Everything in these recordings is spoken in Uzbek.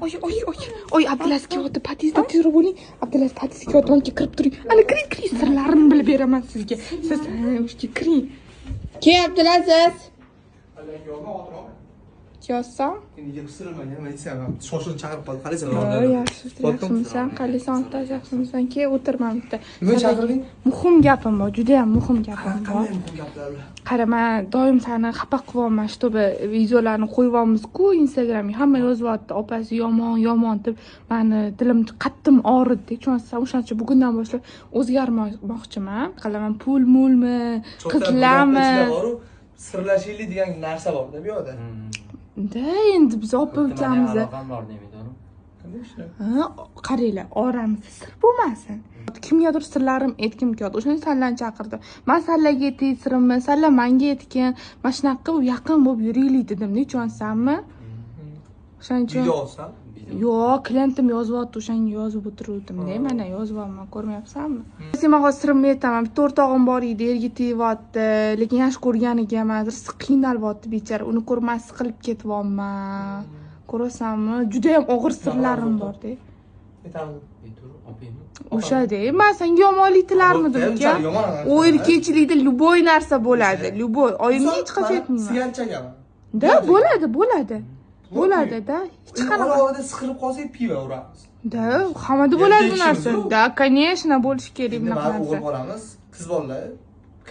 Oy, oy, oy. Oy, Abdulaziz kelyapti. Podyezdda tezroq bo'ling. Abdulaziz podyezga kelyapti. Manga kirib turing. Ana, kiring, kiring. Sirlarimni bilib beraman sizga. Siz o'sha kiring. Ke, Abdulaziz. Yozsam? Endi yig'ishtirmagan, men aytsam, shoshilib chaqirib qoldi. Qaraysan. Yaxshi, yaxshimisan? Qalaysan, Otash, yaxshimisan? Ke, o'tirman bitta. Nima chaqirding? Muhim gapim bor, juda ham muhim gapim bor. Qanday muhim gaplar ular? Qara, man doim seni xafa qilyapman, чтобы videolarni qo'yyapmiz-ku Instagramga. Hamma yozyapti, opasi yomon, yomon deb. Mani dilim qattim og'ridi. Tushunasizmi? O'shaning uchun bugundan boshlab o'zgarmoqchiman. Qilaman, pul mulmi, qizlarmi? Sirlashaylik degan narsa bor-da bu yoqda. Da, endi biz opa ukamiz. Aloqam bor deymi, to'g'rimi? Ha, qaranglar, oramizda sir bo'lmasin. Kimgadir sirlarim aytgim keldi. O'shaning uchun sanlarni chaqirdim. Man sanlarga aytay sirimni, sanlar manga aytgin. Mana shunaqa qilib yaqin bo'lib yuraylik dedim. Nechonsanmi? O'shaning uchun Video olsam? Yo'q, klientim yozyapti, o'shanga yozib o'tiruvdim-da. Mana yozyapman, ko'rmayapsanmi? Sen men hozir sirimni aytaman. Bitta o'rtog'im bor edi, erga tegyapti, lekin yaxshi ko'rganiga emas, rosa qiynalyapti bechora. Uni ko'rmas siqilib ketyapman. Ko'rasanmi? Juda ham og'ir sirlarim bor-da. Aytamiz. O'sha-da, man senga yomonlik tilarmidim uka? Yomon emas. U erkakchilikda любой narsa bo'ladi, любой. Oyimga hech qachon aytmayman. Sigarcha gapi. Da, bo'ladi, bo'ladi. Bo'ladi-da. Hech qanaqa. Orada siqilib qolsak pivo uramiz. Da, hammada bo'ladi bu narsa. Erkak Da, конечно, bo'lishi kerak Endi bunaqa mana o'g'il narsa. bolamiz, qiz bolalar,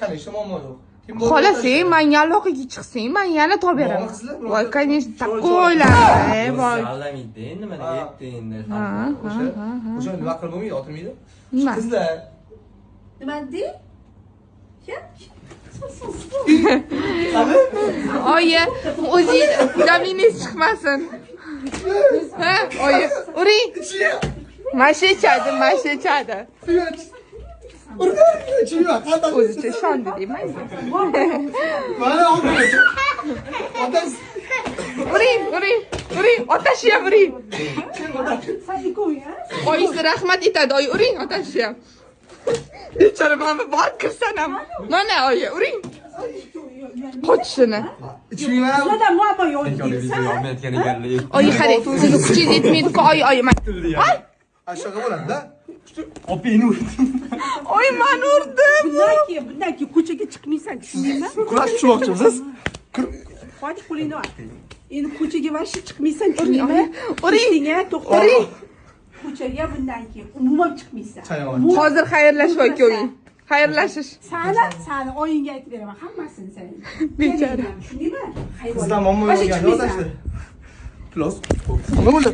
конечно, muammo yo'q. Kim Xohlasang, manga aloqaga chiqsang, man yana topib beraman. Muammo qizlar, Voy, конечно, Cho'l- такойлар, voy. Aldamaydi endi, mana aytdi endi. Ha, O'sha, ha, ha. o'sha nima qilib bo'lmaydi, otilmaydi. Nima? Qizlar Nima deydi? Oyi, o'zingiz давление chiqmasin. Ha, oyi, uring. Mana ichadi, mana ichadi. O'zicha ishondi deyman. Mana otasi. Uring, uring, uring, otashi ham uring. Oyisi rahmat aytadi, oyi uring otashi ham. Bechora mana borib kirsan ham. Mana oyi, uring. Qochishini. Ichmayman. Sizlarda muammo yo'q Video olmayotgan ekanlar. Oyi qarang, sizni kuchingiz yetmaydi-ku, oyi, oyi, mana. Ay, Shunaqa bo'ladi-da. Opangni urdi. oy, mani urdi. Bundan keyin ko'chaga chiqmaysan, tushundingmi? Kurash tushmoqchimisiz? Hodi qo'lingni ol. Endi ko'chaga вообще chiqmaysan, tushundingmi? Uring. To'xta. Uring. Ko'chaga bundan keyin umuman chiqmaysan. Hozir xayrlashib ikkoving. Xayrlashish. Sani oyingga aytib beraman hammasini sen. Bechora. Tushundingmi? Qizdan muammo yo'q ekan, otashdi. Plus. Nima bo'ldi?